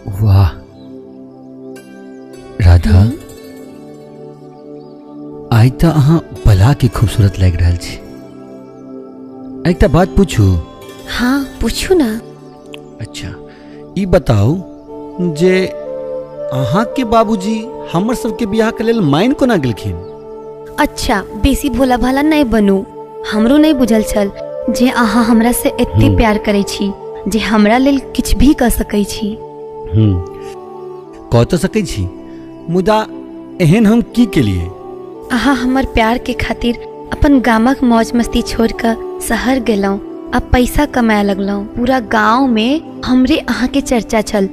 वाह राधा, आइ तऽ अहाँ बला के खूबसूरत लागि रहल छी। एकटा बात पूछू? हाँ पूछू ना। अच्छा ई बताउ जे अहाँ के बाबूजी हमर सबके बियाह के लेल माइन कोना गेलखिन? अच्छा बेसी भोला भाला नहीं बनू, हमरो नहीं बुझल छल जे अहाँ हमरा से एते प्यार करै छी जे हमरा लेल किछु भी कऽ सकै छी। कऽ तऽ सकै छी, मुदा एहन हम की केलिए? अहाँ हमर प्यार के खातिर अपन गामक मौज मस्ती छोड़ कऽ शहर गेलहुँ आ पैसा कमाए लगलहुँ। पूरा गाँव में हमरे अहाँ के चर्चा छल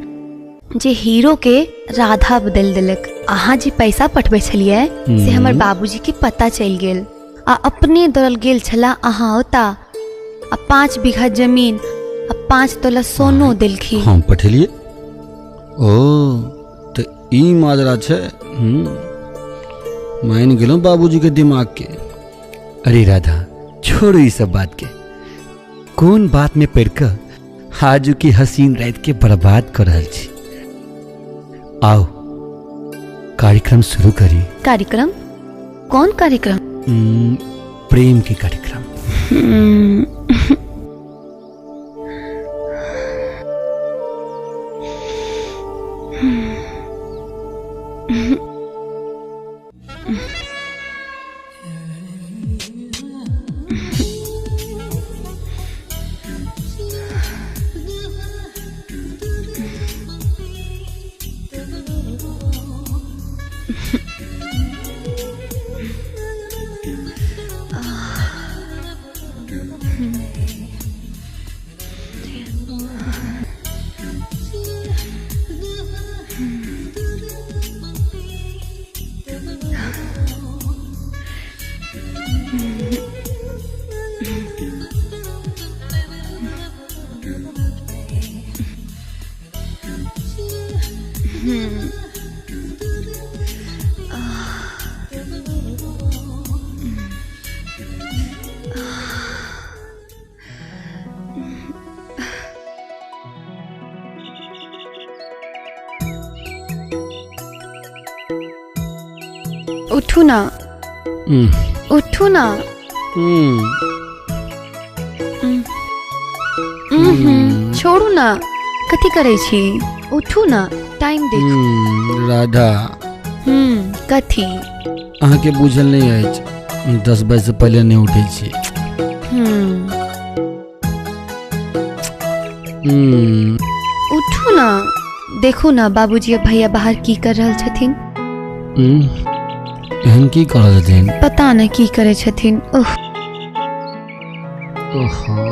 जे हीरो के राधा बदलि देलक। अहाँ जे पैसा पठबै छलियै से हमर बाबूजी के पता चलि गेल आ अपने दौड़ल गेल छला अहाँ ओता आ 5 बीघा जमीन आ 5 तोला सोनो देलखिन। हम पठेलियै? ओ तऽ ई माजरा छै। मानि गेलहुँ बाबूजी के दिमाग के। अरे राधा छोड़ू ई सब बात के, कोन बात में पड़ि कऽ आजू की हसीन रात के बर्बाद कर रहल छी। आओ कार्यक्रम शुरू करी। कार्यक्रम? कौन कार्यक्रम? प्रेम के कार्यक्रम। उठू ना, उठू ना। छोड़ू ना, कथी करै छी? उठू ना, टाइम देखू। राधा। कथी? अहाँ के बुझल नहीं अछि, 10 बजे से पहले नहीं उठै छी। उठू ना, देखू ना बाबूजी और भैया बाहर की कर रहल छथिन। एहन की कर रहल छथिन? पता नहीं की करे छथिन। ओह। ओहो।